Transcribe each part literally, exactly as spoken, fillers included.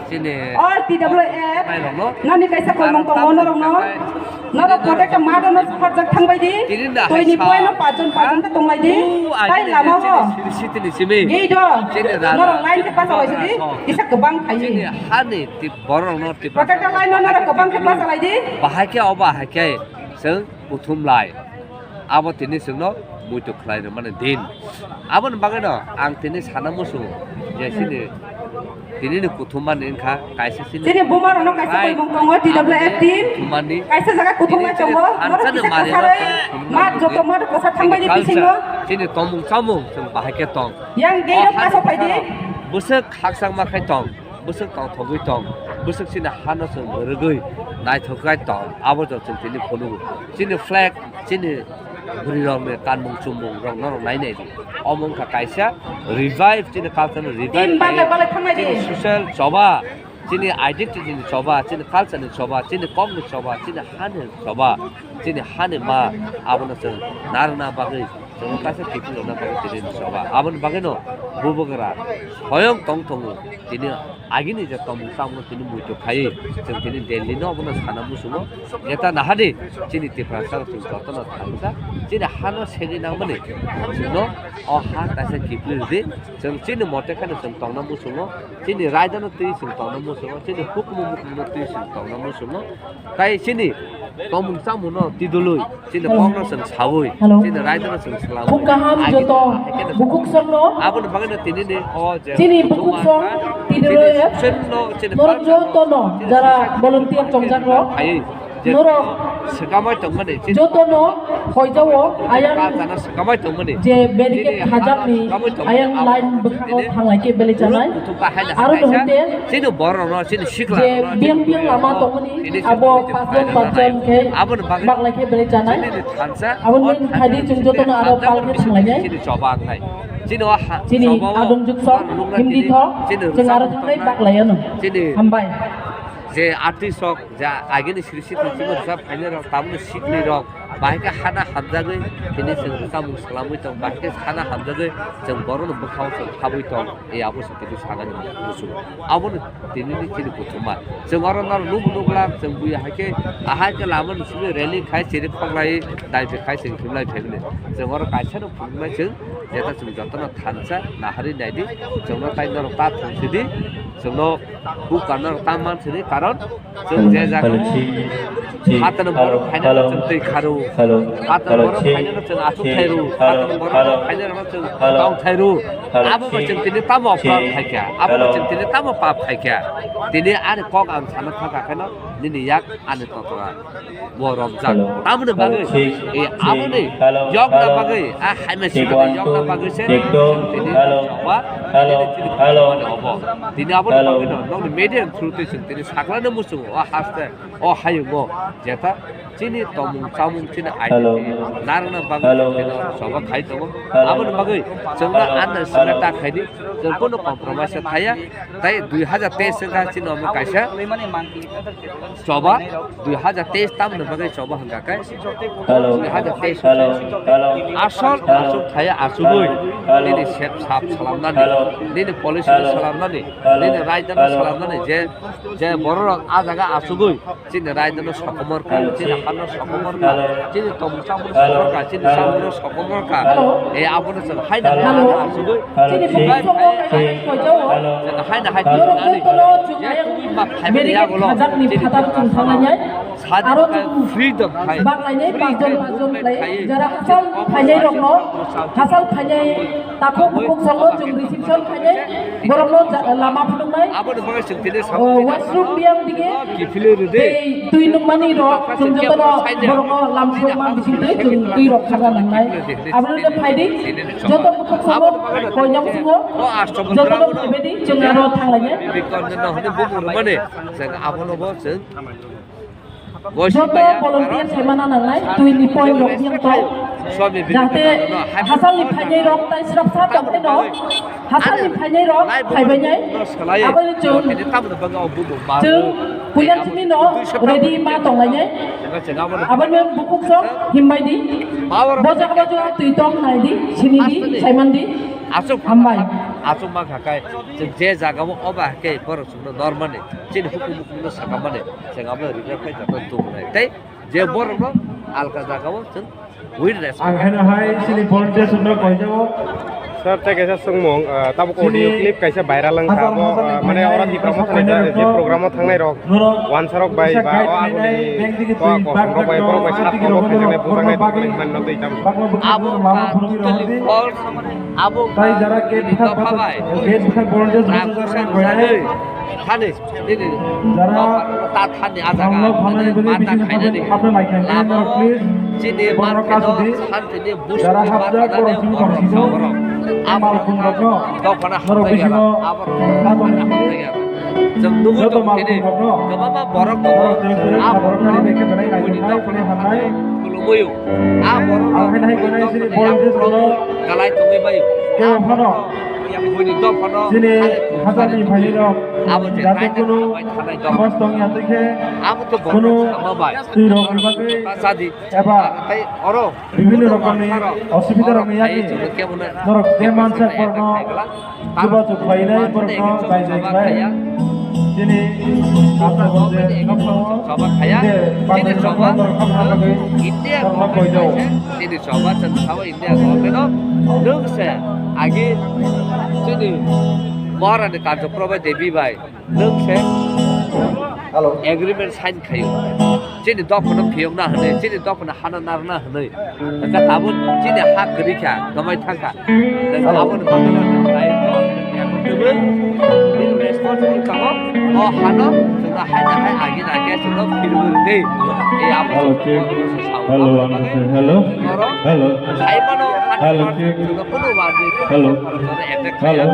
Chini all T W F nairokno nani kaisa koimung tongo norokno. Norok protect ma dono khorjak thangbai di. Tini da toini hai sa. Poino pajon pajon ta tonglai di. Tai lama ho. Chini siri sitini simi. Gei do. Chini da. Norok line ke pasa lai di. Kisa kebang khai. Chini hani ti borok no ti protect line no norok kebang ke pasa lai di. Bahai ke oba hai ke. Seng kuthum lai. Abo tini sengno muitu khlai rwmani din. Aboni bagwino ang tini sana muchungo je chini tinini kuthumani wngkha kaisa chini chini buma rokno kaisa koimung tongo, T W F team. Kuthumani kaisa jaga kuthumnai tongo. Norok kisa kwsarwi mat joto mat kwsa thangbai di bisingo. Chini tongmung chamung chwng bahai khe tong. Yang gate o paso phai di. Bwswk khakchangma khai tong. Bwswk tongthogwi tong, bwswk chini hano chwng mwrwgwi naithok khai tong, abo jok chwng tini phunukgo. Chini flag, chini bwrwirokni kanmung chumung rok norok nai nai di. Omo wngkha kaisa revive, chini culture no revive team balai khlai, balai thangnai di. Chini social choba, chini identity ni choba, chini culture ni choba, chini kokni choba, chini hani choba, chini hani ma, abono chwng narwkna bagwi. Chwng kaisa kiphilwi rwna bagwi tini ni choba. Aboni bagwino bubagra soyong tong tongo. Tini agini je tongmung chamungno tini muitu khaiwi chwng tini Delhi no abono sana muchungo. Jeta nahadi chini Tiprasa rok chwng jotono thansa. Chini hano segwi nangmani chwngno o ha kaisa kiphilwi rwdi. Chwng chini mote kheno chwng tongna muchungo. Chini raidano twi chwng tongna muchungo. Chini hukumu mukumu no twi chwng tongna muchungo. Tai chini tongmung chamungno tidulwi. Chini kokno chwng saui, hello, chini raidano chwng swlamwi. Khub kaham joto bukhuk songno. Aboni bagwino tinini o je chini bukhuk song, T W F, chini social no, chini norok culture no, jotono, chini jara social volunteer chongjakrok, phaiwi je norok swkamai tongmani, chini jotono hoijao ayang kajana swkamai tongmani, je barricade chini hajakni swkamai tongmani, ayang line bwkhago tini thanglai khe belai chanai. Kuthuk kahai na aro hwnte chini borok no, chini sikla je no, biang biang lama tongmani, tini abo chini pajon pajon khe aboni bagwi baklai khe belai chanai. Chini thansa, aboni phaidi chwng jotono aro pal khe thanglainai. Chini choba wngnai. Chini o ha, chini choba o adung juk sok, himdi thok, chwng aro thangnai baklai ano. Chini hambai. Je artist rok, je agini siri sitini simi rwchap phainai rok, tabukni sikni rok, bahai khe hana hamjagwi, tini chwng rwchapmung swlamwi tong, bahai khe hana hamjagwi, chwng borokno bwkhao chwng habwi tong, e abo se tini sanani muchungo. Abono tinini chini kuthuma. Chwng oro norok nukgo nukla, chwng buya hai khe, ahai khe lama ni simi rally khai, chiri khoklai, daipi khai, chwng himlai phaimani. Chwng oro kaisa no phunuknai chwng, jeta chwng jotono thansa, naharwi naidi, chwngno tai norok ta thung sidi, chwngno bukar norok ta man sidi, karon chwng je jaga o phatano borok phainano chwng twi kharu, phatano borok phainano chwng aswk thairu, phatano borok phainano chwng tong thairu. Abo bo chwng tini tamo pap khaikha, abo bo chwng tini tamo pap khaikha. Tini ani kok ang sana thangkha kheno nini yak ani totora bo romjak. Tamoni bagwi, e, aboni yokna bagwi, a haima sikoni yokna bagwi se chwng tini choba, tini chini obo. Tini aboni bagwino nokni media through twi chwng tini saklano muchungo, o haste, o hayungo, jeta chini tongmung chamung, chini identity narwkna bagwi chwng tini choba khai tongo. Aboni bagwi chwngno ano simi ta khaidi, chwng kunu compromise thaya. Tai dui hajar teis wngkha chini omo kaisa choba, dui hajar teis tamoni bagwi choba hwnkha khe dui hajar teis asol aswk thaya asugwi nini sep sap salamnani, nini policy no salamnani, nini raidano salamnani je, je bororok a jaga asugwi chini raidano sokomor kha, chini hano sokomor kha, chini tongmung chamungno sokomor kha, chini chamungno sokomor kha. E abono chwng haina hai asugwi chini bukhuk songo kaisa koijao. Chwng haina hai tongmani je twi ma phaibai yagulo chini bukhuk songo. Aro chwng freedom khai, baklainai free pajon khai, pajon movement khai, khai, jara hachal phainai rokno, hachal phainai takhuk bukhuk songo chwng reception khainai, borokno lama phunuknai. Aboni bagwi chwng tini washroom biyang dige, kiphilwi rwdi. Tei twi nungmani rok chwng jotono borokno lamsokma bisingtwi chwng twi rok kharna nangnai. Aboni phaidi joto bukhuk songo koinok singo jotono phaibadi chwng aro thanglainai. Chwng abono bo chwng Joto volunteer saimana nangnai, twi ni point rok yang tong. Jahate hasalni phainai rok tai srapsa tongpheno, hasalni phainai rok phaibainai. Aboni chwng, chwng puila simi no ready ma tonglainai. Aboni bukhuk sok himbai di. Boja boja twi tong nai di, sini di, saiman di. Hambai. Achuk ma kha kai, chwng je jaga o oba khe borok chwngno normani, chini hukum hukum no saka mani, chwng abo rwgwk khai joto tubunai. Tei je borok no alka jaga o chwng win respect. Ang haino hai chini volunteers no koijago. Sir, tei kaisa swngmung, ah, tabuk audio clip kaisa viral wngkha, abo, ah, mane oro Tipra Motha ni je program o thangnai rok, wansarok bai ba o aboni kosom rok bai borok bai sat kobo khaijaknai bujaknai tongmani hwnmano twi tamo. Abo wngkha totally false. Abo wngkha chini dopha bai rang bwsa rwjagwi thani nini ta thani a jaga nini mata khainani lama o chini market o santini busti ma thani borok sa borok. Abo wngkha dophano hamjak ya, abo wngkha dophano hamjak ya. Chwng nugwi tongo tini kwbangma borok tongo. A borok no buini dophano hamjak khulumwi o. A borok no buini dophano yaphro kalai tongwi bai o. A borok no buini dophano abo je raida hambai thanai dophano. Abo to borok sama bai. Oro ta sadi. Tei oro bibhinno rokomni osubida rok ni yagwi norok je mansak borokno jogajog khlainai, borokno jai jai khlai. Chini Rashtrapati je India bandai rok borokno khamna bagwi norokno koijago. Chini choba chwng sao India government o nwng se agi chini Maharani Karjapur bai Devi bai. Nwng se agreement sign khaio. Chini dophano phiyokna hwnwi, chini dophano hana narwkna hwnwi. Hwnkhe tabuk chini ha kwrwi kha, kwmai thang kha. Nwng aboni bagwi no nwng twi, nwng responsible tongo. O hano chwngno haina hai agina khe chwngno phirwi rwdi. Ei abo Hello, chwngno check. Hello, one, two, three, hello. Hello. Hello, check. Hello. Hello. Hello.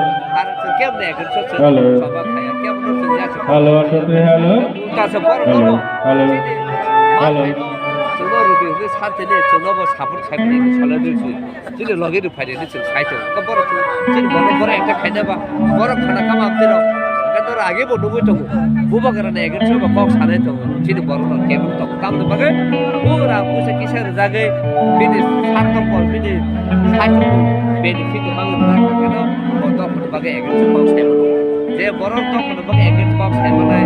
Hello, one, two, three, hello. Hello. Hello. Hello. Chini logi rw phaidi ni chwng sai tongo. Khe borok chini borok borok ekta khaina ba borok khana kama amtwi rok. Khe norok age bo nugwi tongo. Bubagra ni against o bo kok sanai tongo. Chini borok rok kebeng tongo. Tamoni bagwi pura puisa kisa rwjagwi bini sarkar pol bini saichung benefit ni bagwi rwjak khe no bo dophani bagwi against o kok sai mano. Je borok dophani bagwi against kok sai manai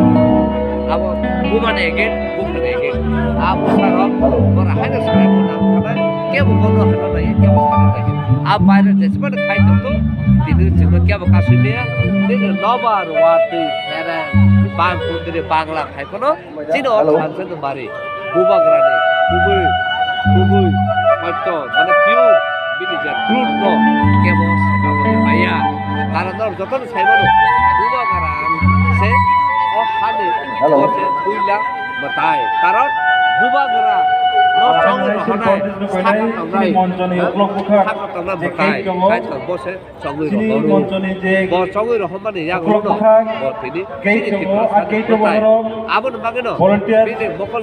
abo bumani against, buphani against. Abo sarok borok haino sanai bo nang thanai kebo bono hano nai kebo sanai nai. A baire jesmani khai tongtong tini chwngno kebo kasui maya. Tini nobar watwi phereng bang kundri bagla khai phano chini o thansa no bari bubagrani kubui kubui sotto mane pure bini je truth no kebo sakao maya. Karon no jotono sai mano bubagra se o hani o se puila mwtai. Karon bubagra no chongwi rohonai sakno tongnai sakno tongnai mwtai. Kaitor bo se chongwi rohoro. Bo chongwi rohormani yagulo no bo tini chini Tripura sani mwtai. Aboni bagwi no bini mokol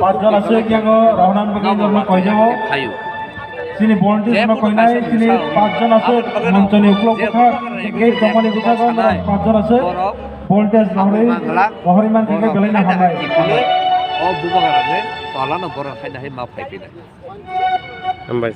phaio. Chini volunteers no koinai chini pachjon aswk monchoni uklok bwkha gate tongmani bwkha pachjon aswk volunteers rohorwi rohorwi mankha khe belai no hambai. O bubagra ni tola no borok haino hai ma phai pina. Hambai.